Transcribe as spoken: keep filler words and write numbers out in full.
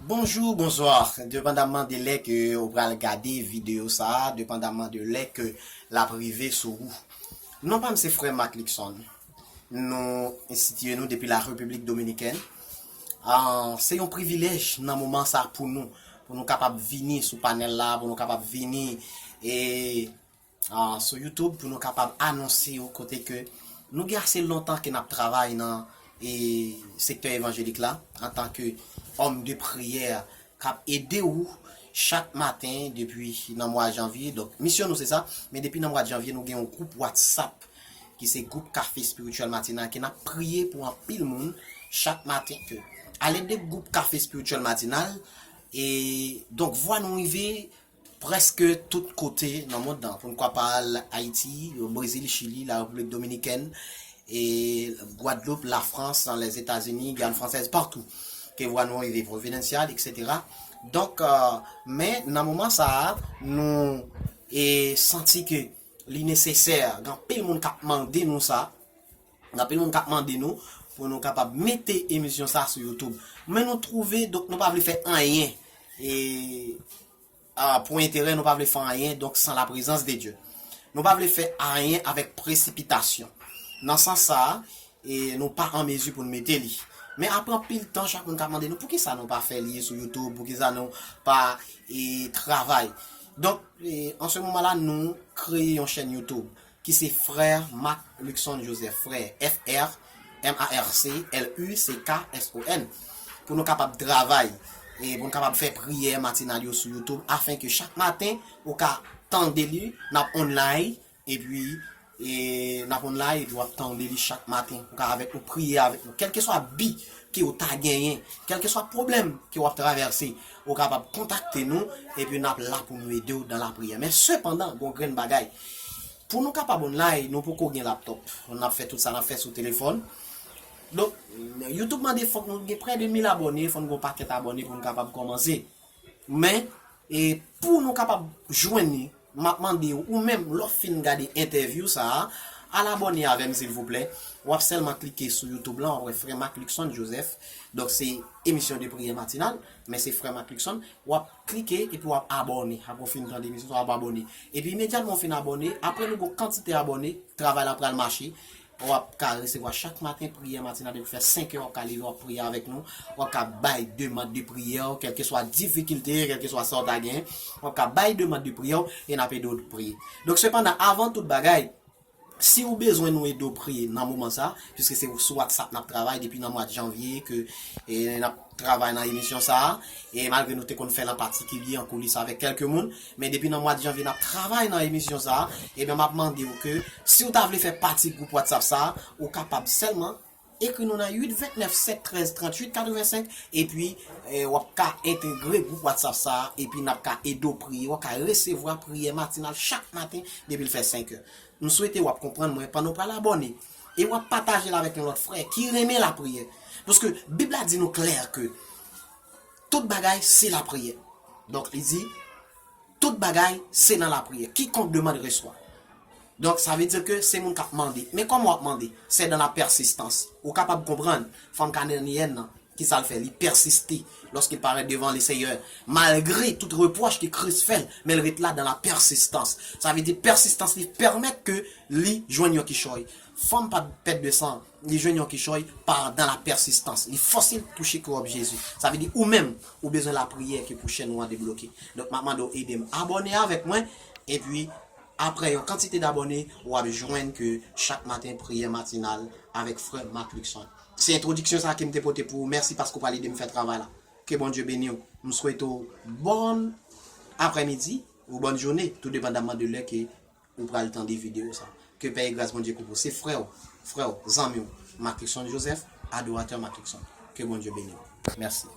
Bonjou, bonswa, depandaman de lè ke ou pral gade videyo sa a, depandaman de lè ke l ap rive sou ou. Non pa m se frè Marc Luckson. Nou enstitiye nou depi la Repiblik Dominikèn. Ah, se yon privilèj nan moman sa pou nou, pou nou kapab vini sou panèl la, pou nou kapab vini e ah, sou YouTube pou nou kapab anonse yo kote ke nou gen ase lontan ke n ap travay nan e, sektè evanjelik la antanke òm de priyè k ap ede ou chak maten depi nan mwa janvye. Donk, misyon nou se sa, men depi nan mwa janvye, nou gen yon gwoup WhatsApp ki se gwoup Kafe Espirityèl Matinal ke n ap priye pou anpil moun chak maten ke alèd de gwoup Kafe Espirityèl Matinal, e donk vwa nou rive prèske tout kote nan mond lan. Pou n kapab Ayiti, Brezil, Chili, la Repiblik Dominikèn, e Gwadloup, Lafrans, Lèzetazini, Giyàn Fransèz, patou. Ke vwa nou rive Providencial, et cetera. Donk, euh, men nan moman sa a, nou e santi ke li nesesè, gen anpil moun k ap mande nou sa, gen anpil moun k ap mande nou pou nou kapab mete emisyon sa sou YouTube. Men nou twouve, donk nou pa vle fè anyen. E ah, pou enterè, nou pa vle fè anyen, donk san la prezans de Dye. Nou pa vle fè anyen avèk presipitasyon. Nan sans sa a, e nou pa an mezi pou n mete li. Men apre anpil tan, chak moun ka mande nou, poukisa nou pa fè li sou YouTube, poukisa nou pa e, travay. Donk, e, an se moman la, nou kreye yon chèn YouTube ki se Frè Marc Luckson Joseph, Frè, F R, M A R C, L U C K S O N. Pou nou kapab travay, e pou nou kapab fè priyè matinal yo sou YouTube, afen ke chak maten, ou ka tande li, n ap online, epi, e n ap online, epi w ap tande li chak maten, ou ka avèk nou, priye avèk nou. Kèlkeswa bi ke w ta genyen, kèlkeswa pwoblèm ke w ap travèse, ou kapab kontakte nou, epi n ap la pou nou ede w dan lapriyè. Men sepandan, gon grenn bagay. Pou nou kapab online, nou poko gen laptop. N ap fè tout sa n ap fè sou telefòn. Donk, YouTube mande fòk nou gen prè de mil abòne, fòk nou gen yon pakèt abòne pou nou kapab kòmanse. Men, e pou nou kapab jwenn li, m ap mande w, ou menm, lè w fin gade entèvyou sa a, al abòne avè m, silvouplè. W ap sèlman klike sou YouTube lan, w ap wè Frè Marc Luckson Joseph. Donk, se emisyon de priyè matinal, men se Frè Marc Luckson. W ap klike epi w ap abòne. Apre w fin tande emisyon sa, w ap abòne. Epi imedyatman w fin abòne, apre nou gon kantite abòne, travay la pral mache. W ap ka resevwa chak maten priyè matinal depi fè senk è, w ap ka leve, w ap priye avèk nou. W ap ka bay demann de priyè w, kèlkeswa difikilte, kèlkeswa sa w ta genyen. W ap ka bay demann de priyè w e n ap ede w priye. Donk, sepandan, avan tout bagay, si w bezwen nou ede w priye nan moman sa, piske se sou WhatsApp n ap travay depi nan mwa janvye ke e, n ap travay nan emisyon sa a, e malgre nou te konn fè l an patikilye an koulis avèk kèlke moun, men depi nan mwa janvye n ap travay nan emisyon sa a, ebyen m ap mande w ke si w ta vle fè pati gwoup WhatsApp sa a, ou kapab sèlman ekri nou nan uit vennèf sèt trèz tranntuit katrevensenk, epi e, w ap ka entegre gwoup WhatsApp sa a, epi n ap ka ede w priye, w ap ka resevwa priyè matinal chak maten depi l fè senk è. M swete w ap konprann mwen pandan w pral abòne. E w ap pataje l avèk yon lòt frè ki renmen lapriyè. Paske Bib la di nou klè ke tout bagay se lapriyè. Donk, li di, tout bagay se nan lapriyè. Quiconque demande reçoit. Donk, sa vle di ke se moun k ap mande. Men kòman w ap mande? Se dans la persistance. Ou kapab konprann fanm Kananyèn nan, kisa l fè? Li pèsiste lorsqu'il paraît devant le Seigneur. Malgre tout repwòch ke Kris fè l, men l ret la dans la persistance. Sa vle di pèsistans li pèmèt ke li jwenn yon kichòy. Fanm pa t pèt de san, li jwenn yon kichòy pa dans la persistance. Li fòse l touche kewòb Jezi. Sa vle di ou menm, ou bezwen lapriyè ke pou chèn ou an debloke. Donk, m ap mande w ede m abòne avèk mwen, epi apre yon kantite d abòne, w ap jwenn ke chak maten priyè matinal avèk frè Marc Luckson. Se entwodiksyon sa ke m te pote pou ou. Mèsi paske w pral ede m fè travay la. Ke Bondye beni w. M swete w bòn aprèmidi ou bòn jounen, tou depandaman de lè ke ou pral tande videyo sa. Ke pè e gras Bondye kouvri w. Se frè w, frè w, zanmi w, Marc Luckson Joseph, adoratè Marc Luckson. Ke Bondye beni w. Mèsi.